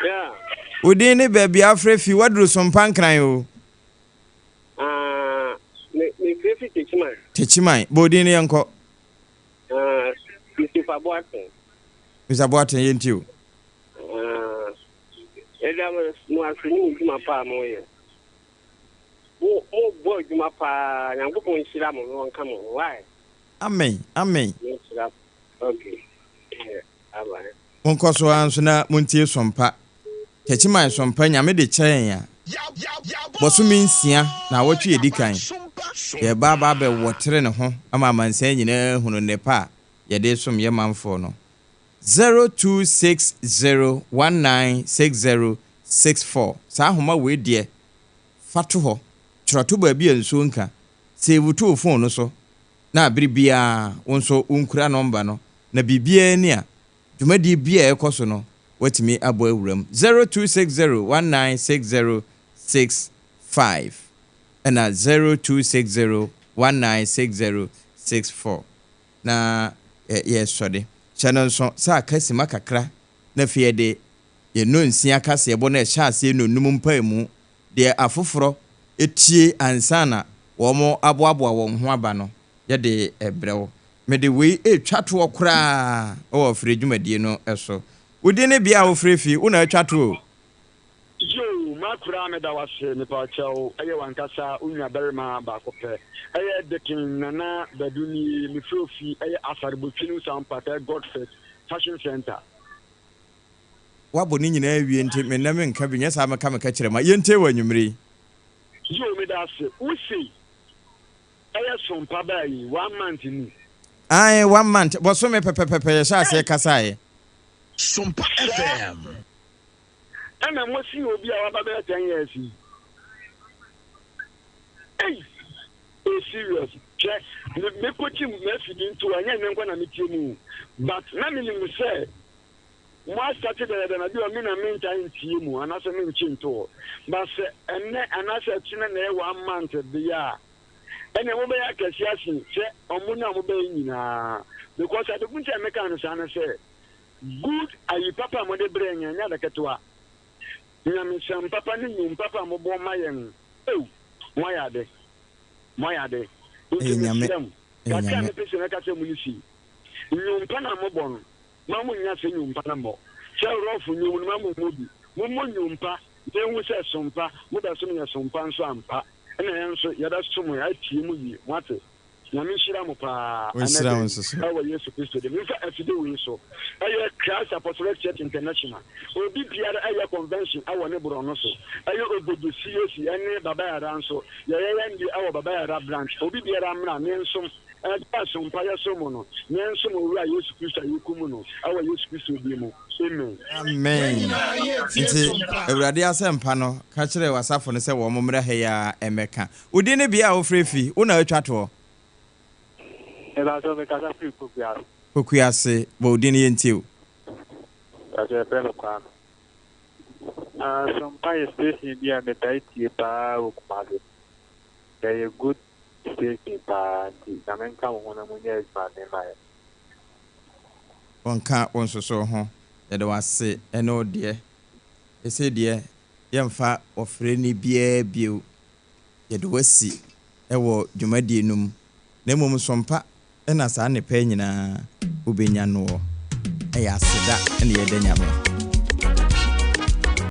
Yeah.
Wo din ne baabi a wofrɛ fi? Waduru Sompa Nkran o.
Ah, me me frɛ fi Techiman.
Techiman. Bɔ odin ne yɛnkɔ.
Ah, Mr. Boateng.
Mr. Boateng yɛntie o.
Ah, ɛda mo ase ne mo dwuma paa mo yɛ. Mo mo bɔ adwuma paa Nyankopɔn nhyira mo na ɔnka mo ho why.
Amen amen.
Nhyira okay yeah bye bye.
Monkɔ so ara nso na montie Sompa. Takyiman Sompa Nyame de kyɛ yɛn a, bɔsome nsia naawɔtwe a ɛdi kan, yɛreba aba abɛwɔtere ne ho ama amansan nyinaa ahunu nnepa a yɛde resom yɛn manfoɔ no. 0260196064 Saa ahoma wei deɛ fa to hɔ, twerɛ to baabi a nsuo nka, save to wo phone no so na bere biara wo nso wonkura nɔmba no na biribiara ni a, dwumadie biara a ɛrekɔ so no woatumi abɔ awura mu. 0260196065 ɛna 0260196064 na yɛresɔre. Hyɛ no nso sɛ aka simma kakra na afei yɛde yɛn nnɔnsia kaseɛbɔ no a ɛhyɛ aseɛ nnɔnnum mpaemu, deɛ afoforɔ tie ansa na wɔaboaboa wɔn ho aba no, yɛde rebrɛ wo. Mede wei retwa toɔ koraa wɔ ɔfrɛ dwumadie no so. Wo din ne bea a wofrɛ fi, wo na atwa toɔ o.
Yoo m'akoraa meda wo ase mepakyɛw ɛyɛ wankasa wo nua barima baako pɛ ɛyɛ Dekin Nana Badu nie mefrɛ wo fi ɛyɛ Asare Botwe New Sound Park ɛyɛ Godfred Fashion Center.
Woabɔ ne nyinaa awie nti me nnɛ menka bi nyɛ saa mɛka me kɛkyerɛma. Yɛntie wɔ anwummere yi.
Yoo meda ase wo sei ɛyɛ sompa baa yi one month ni.
Ae one month bɔsome pɛpɛpɛpɛ yɛhyɛ aseɛ kasaeɛ.
Sompa FM.
Ɛna mo si obi a waba bɛyɛ 10 years yi. Ei! Oh serious. Hwɛ, me me kɔkyi m'afidi nto ɛnyɛ nnɛ nkwa na metie mu. But na menim sɛ mo asate dɛdɛdɛ na bi wɔ me na mentaa ntie mu anaasɛ menkye nto hɔ. But sɛ ɛnnɛ anaasɛ ɛkyena na ɛyɛ one month deɛ a, ɛnna mobɛyɛ akɛse asen sɛ ɔmo no a mobɛyɛ nyinaa. Because adekun nti a meka no saa ne sɛ, Good ayi papa a mode brɛɛ yɛn ɛnyɛ ade ketewa. Nyamesɛm papa ne nnwom papa a mobɔ ma yɛn eu moayɛ ade moayɛ ade nti
Ɛyɛ Nyame,
mesrɛ mo
ɛyɛ
kakra a
Nyame.
mepɛ sɛ mɛka kyerɛ mo ne sei nnwom pa no a mobɔ no ma monnya sɛ nnwom pa no mmɔ sɛ rɔfo nnwom no ma mommɔ bi mommɔ nnwom pa na yɛnhu sɛ som pa mobɛsom yɛn som pa nso ampa ɛna yɛn nso yɛbɛsom atie mo yie moate Nyame nhyira mo paa ɛnɛ
Ɔnhyira
da
wo
yi
nso so.
ɛwɔ Yesu Kristo din mu. Mfa afide wei so ɛyɛ Christ Apostolic Church International. Obi biara ɛyɛ convention ɛwɔ ne borɔno so. Ɛyɛ Obodo CAC ɛne Baba Yara nso. Yɛyɛ yɛn deɛ ɛwɔ Baba Yara branch. Obi biara mmra ne nsom ɛda som pa yɛsom mo no ne nsom Owura Yesu Kristo a yɛkum no ɛwɔ Yesu Kristo din mu. Amen.
Amen. Nti Awurade asɛmpa no, ka kyerɛ w'asafo no sɛ wɔn mmra ha yi ara mmɛka. Wo din ne bea a wofrɛ fi, wo na atwa toɔ.
Mepakyɛw mekasa firi Pokuase.
Pokuase, bɔ wo din no yɛntie wo.
Mepakyɛw yɛfrɛ me Kwame. Ah Sompa yɛ station bi a metaa tie paa wɔ Kumasi. Ɛyɛ good station paa nti Nyame nka mo ho na monyɛ adwumaden ma yɛn.
Ɔnka wo nsoso ho. Yɛda wo ase ne wo deɛ. Seesei deɛ yɛmfa ɔfrɛni biara bio. Yɛde wo asi wɔ dwumadie no mu, na mmom sompa na saa nnepa yi nyinaa wobɛnya noɔ. Ɛyɛ aseda na yɛda Nyame.